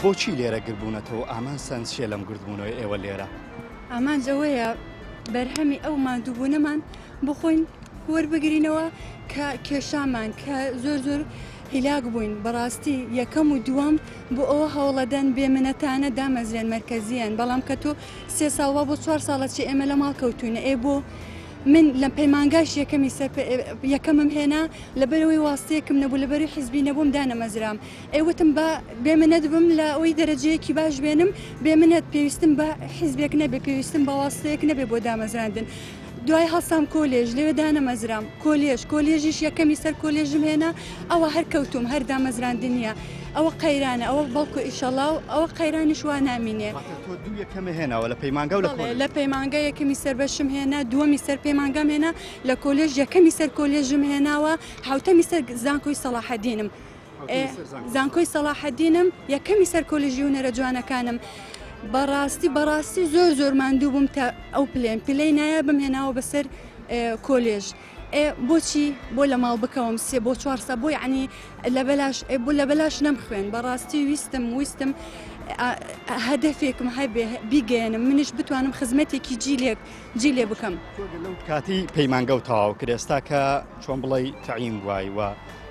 بۆچی لێرە گربوونەتەوە ئامانجتان چییە لەم گردبوونەوەی ئێوە لێرە؟ ئامانج ئەوەیە بەرهەمی ئەو ماندووبوونەمان بخۆین وەربگرینەوە کە کێشامان کە زۆر زۆر هیلاک بووین بەڕاستی یەکەم و دووەم بۆ ئەوە هەوڵەدەن بێ منەتانە دامەزرێن مەرکەزیەن بەڵام کە تۆ سێ ساڵ وا بۆ چوار ساڵە چی ئێمە لە ماڵ کەوتوینە ئێ بۆ من لە پەیمانگاش یەکەمی سەر یەکەمم هێنا لەبەرەوەی واستەیەکم نەبوو لەبەری حیزبی نەبووم دانەمەزرام ئێ وتم با بێ منەت بم لە ئەوەی دەرەجەیەکی باش بێنم بێ منەت پێویستم بە حیزبێک نەبێ پێویستم بە واستەیەک نەبێ بۆ دامەزراندن دوای هەڵسام کۆلێژ لەوێ دانەمەزرام کۆلێژ کۆلێژیش یەکەمی سەر کۆلێژم هێنا ئەوە هەر کەوتوم هەر دامەزراندن نییە ئەوە قەیرانە ئەوە بەڵکو ئیشەڵا و ئەوە قەیرانیش وا نامینێ. واتە تۆ دوو یەکەمە هێناوە لە پەیمانگا و لە کۆلێژ؟ لە پەیمانگا یەکەمی سەر بەشم هێنا دووەمی سەر پەیمانگام هێنا لە کۆلێژ یەکەمی سەر کۆلێژم هێناوە حوتەمی سەر زانکۆی سەڵاحەدینم زانکۆی سەڵاحەدینم یەکەمی سەر کۆلێژی هونەرە جوانەکانم بەڕاستی بەڕاستی زۆر زۆر ماندوو بووم تا ئەو پلێن پلەی نایابم هێناوە بەسەر کۆلێژ بۆچی بۆ لە ماڵ بکەوم سێ بۆ چوار سا بۆ یعنی لە بەلاش بۆ لە بەلاش نەم خوێن بەڕاستی ویستم ویستم هەدەفێکم هەبێ بیگەێنم منیش بتوانم خزمەتێکی جیلێک جی لێ بکەم. لەو کاتی پەیمانگە و تەواو کرد ئێستا کە چۆن بڵێی تەعین وای و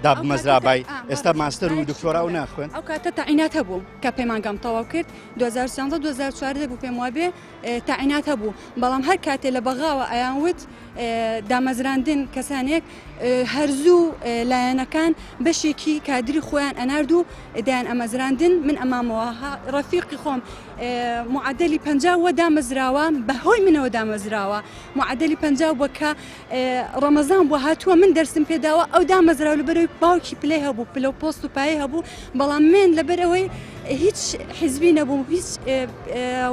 دابمەزرابای ئێستا ماستەر و دکتۆرا و ناخوێن ئەو کاتە تەعینات هەبوو کە پەیمانگام تەواو کرد 2013 2014 بوو پێم وابێ تەعینات هەبوو بەڵام هەر کاتێ لە بەغاوە ئەیان وت دامەزراندن کەسانێک هەرزوو لایەنەکان بەشێکی کادری خۆیان ئەنارد و دایان ئەمەزراندن من ئەمامەوە ڕەفیقی خۆم معەدەلی 50 وە دامەزراوە بەهۆی منەوە دامەزراوە معەدەلی 50 بووە کە ڕەمەزان بووە هاتووە من دەرسم پێداوە ئەو دامەزراوە لەبەرەوەی باوکی پلەی هەبوو پلە و پۆست و پایەی هەبوو بەڵام من لەبەرئەوەی هیچ حیزبی نەبووم هیچ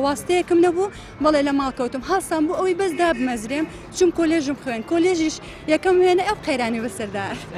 واستەیەکم نەبوو بەڵێ لە ماڵ کەوتم هەڵسام بۆ ئەوەی بەس دابمەزرێم چوم کۆلێژم خوێن کۆلێژیش یەکەم وێنە ئەو قەیرانی بەسەردا.